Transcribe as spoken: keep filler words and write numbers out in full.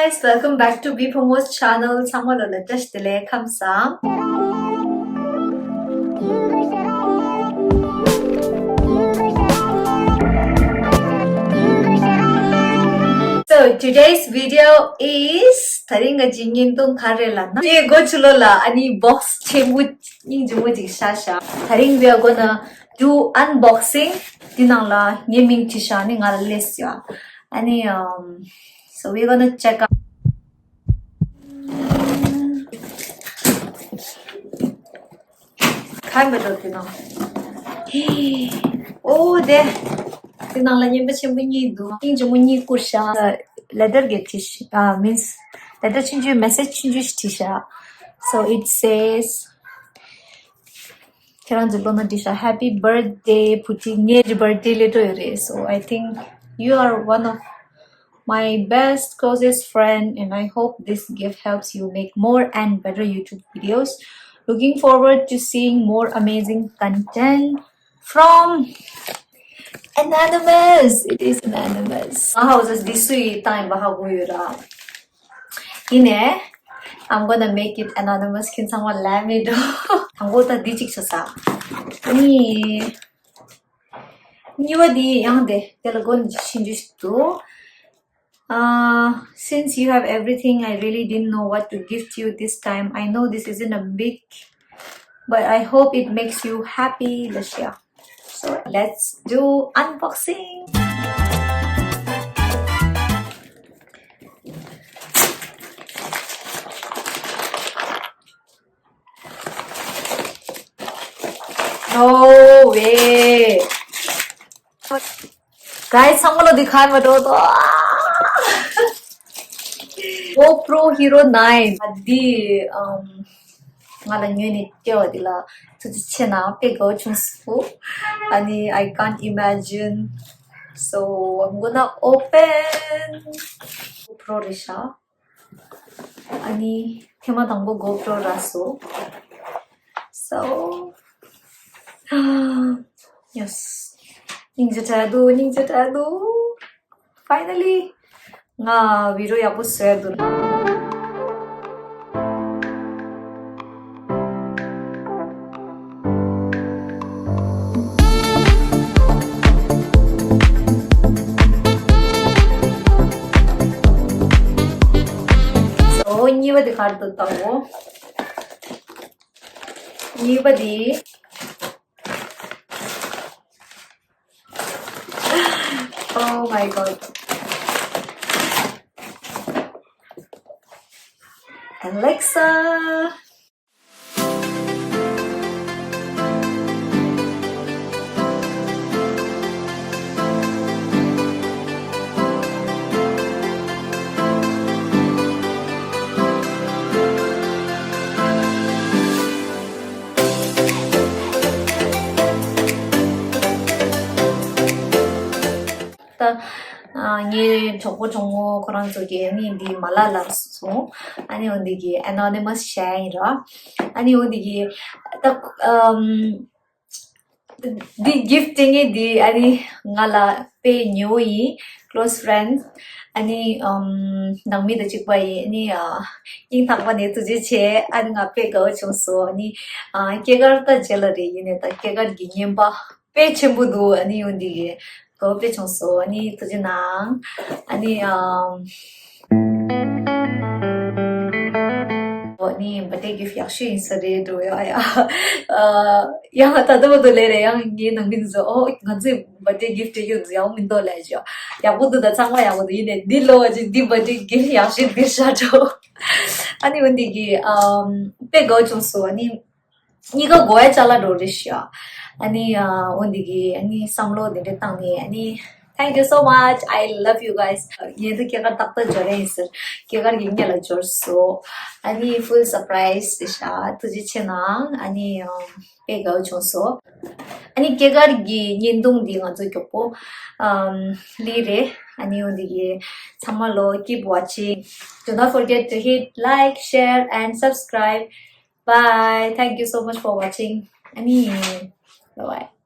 Guys, welcome back to B Pomo's channel. ཚང་མ་ལ་བཀྲ་ཤིས་བདེ་ལེགས། ཁམས་བཟང་། So today's video is དེ་རིང་གི་བརྙན་ཐུང་ག་རེ་ལབ་ན། ངའི་སྒོ་ཕྱི་ལོགས་ལ་ཨ་ནི་བོག་སི་ཆེན་པོ་སྙིང་རྗེ་མོ་ཅིག་བཞག་བཞག་དེ་རིང་we are gonna do unboxing. དེ་ནང་ལ་ངའི་མིང་བྲིས་བཞག་ཨ་ནི་ང་ལ་སླེབས་ཡོད། ཨ་ནི་um, so we're gonna check out. ཁ་མི་འགྲོ་དེ་ནང་། ཨོ་དེ། དེ་ནང་ལ་རྔན་པ་ཆེན་པོ་གཉིས་འདུག་སྙིང་རྗེ་མོ་གཉིས་བསྐུར་བཞག letter གི་བྲིས་ཤག་ཨ་means letter ཆུང་ཆུང་མེ་སེ་ཇི་ཆུང་ཆུང་ཞིག་བྲིས་ཤག so it says, ཁྱེད་རང་ཚོ་ཀློག་ན་འགྲིག་ཤག Happy birthday བུ་ཁྲིད། ངའི་བར་ཌེ་སླེབས་འགྲོ་ཡོད་རེད། So I think you are one of my best closest friend and I hope this gift helps you make more and better YouTube videos. Looking forward to seeing more amazing content from Anonymous. It is Anonymous. ང་ཧ་གོ་སོང་འདི་སུ་ཡིས་བཏང་ཡིན་པ་ཧ་གོ་ཡོད་ར། ཡིན་ནའི། I'm gonna make it anonymous. ཁྱེད་ཚང་མ་ལབ་མི་འགྲོ། དང་པོ་ད་འདི་གཅིག་བྱས། ཨ་ནི། གཉིས་པ་འདི་ཡང་དེ་དེ་ལ་སྒོ་ནས་ཤིན་ཏུ་ཞིག་འདུག Uh, since you have everything, I really didn't know what to gift you this time. I know this isn't a big, but I hope it makes you happy, Lashia. So let's do unboxing. No way. Guys, ཚང་མ་ལ་འདི་ཁ་མ་འགྲོ་དོ། GoPro Hero nine. འདི་ཨམ་ང་ལ་ཉོས་ནས་སྐྱེལ་བ་འདི་ལ་ཐུགས་རྗེ་ཆེ་གནང་། དཔེ་དགའ་བོ་བྱུང་སོང་། ཨ་ནི་I can't imagine. So I'm gonna open. GoPro རེད་ཤག་ཨ་ནི་ཐེངས་མ་དང་པོ་GoPro རག་སོང་། So yes. སྙིང་རྗེ་དྲག་འདུག་སྙིང་རྗེ་དྲག་འདུག Finally. ང་བི་ཌི་ཡོ་ཡག་པོ་བཟོས་འདུག་ཨོ་གཉིས་པ་དེ་ག་རེ་འདུག་ལྟ་འོ། གཉིས་པ་དེ། Oh my god. Alexa. ད་ཨ་ངའི་གྲོགས་པོ་གྲོགས་མོ་ཁོ་རང་ཚོ་གིས་ཨ་ནི་འདི་མ་ལབ་ལབ་སོང་། ཨ་ནི་འོ་འདི་གི་anonymous share ཡིན་ར། ཨ་ནི་འོ་འདི་གི་ད་ཨམ་འདི་gift སྤྲད་མཁན་འདི་ཨ་ནི་ང་ལ་དཔེ་ཉེ་བོ་ཡིན། Close friend. ཨ་ནི་ཨམ་ནང་མི་དང་གཅིག་པ་ཡིན། ཨ་ནི་ཨ་སྙིང་ཐག་པ་ནས་ཐུགས་རྗེ་ཆེ། ཨ་ནི་ང་དཔེ་དགའ་བོ་བྱུང་སོང་། ཨ་ནི་ཨ་སྐྱེས་སྐར་ད་རྗེས་ལ་རེད། ཡིན་ནའི་ད་སྐྱེས་སྐར་གྱི་རྔན་པ་དཔེ་ཆེན་པོ་འདུག་ཨ་ནི་འོ་འདི་གི་དགའ་བོ་དཔེ་བྱུང་སོང་། ཨ་ནི་ཐུགས་རྗེ་གནང་། ཨ་ནི་ཨམ། འོ་ནི་birthday gift ཡག་ཤོས་ཡིན་ས་རེད་འགྲོ་ཡ་ཡ། ཨ་ཡང་ད་ལྟ་བར་དུ་ལས་རེད། ཡང་ངའི་ནང་མི་ཚོ་ཨོ་ང་ཚོས་birthday gift སྤྲད་རྒྱུ་ཡག་མི་འདུག་ལབ་ཅོ། ཡག་པོ་འདུག་ད་ཚང་མ་ཡག་པོ་འདུག་ཡིན་ནའི་འདི་ལོ་བ་ཅིག་འདི་birthday gift ཡག་ཤོས་འདི་ཤ་འགྲོ། ཨ་ནི་འོ་འདི་གི་ཨམ་དཔེ་དགའ་བོ་བྱུང་སོང་། ཨ་ནི། གཉིས་ཀ་གོ་ཡ་ཅ་ལག་འགྲོ་རེད་ཤག་ཨ་ནི་ཨ་འོ་འདི་གི་ཨ་ནི་བསམ་བློ་འདི་འདྲ་བཏང་ནས་ཨ་ནི། Thank you so much. I love you guys. ངས་ད་སྐྱེས་སྐར་ཏག་ཏག་འབྱོར་ཡིན་ཟེར། སྐྱེས་སྐར་གྱི་སྔོན་ལ་འབྱོར་སོང་། ཨ་ནི་full surprise རེད་ཤག་ཐུགས་རྗེ་ཆེ་གནང་། ཨ་ནི་ཨམ་དཔེ་དགའ་བོ་བྱུང་སོང་། ཨ་ནི་སྐྱེས་སྐར་གྱི་བརྙན་ཐུང་འདི་ང་ཚོ་མགྱོགས་པོ་ཨམ་ལི་རེད། ཨ་ནི་འོ་འདི་གི་ཚང་མ་ལོ་keep watching. Do not forget to hit like, share and subscribe. Bye. Thank you so much for watching. ཨ་ནི། Bye bye.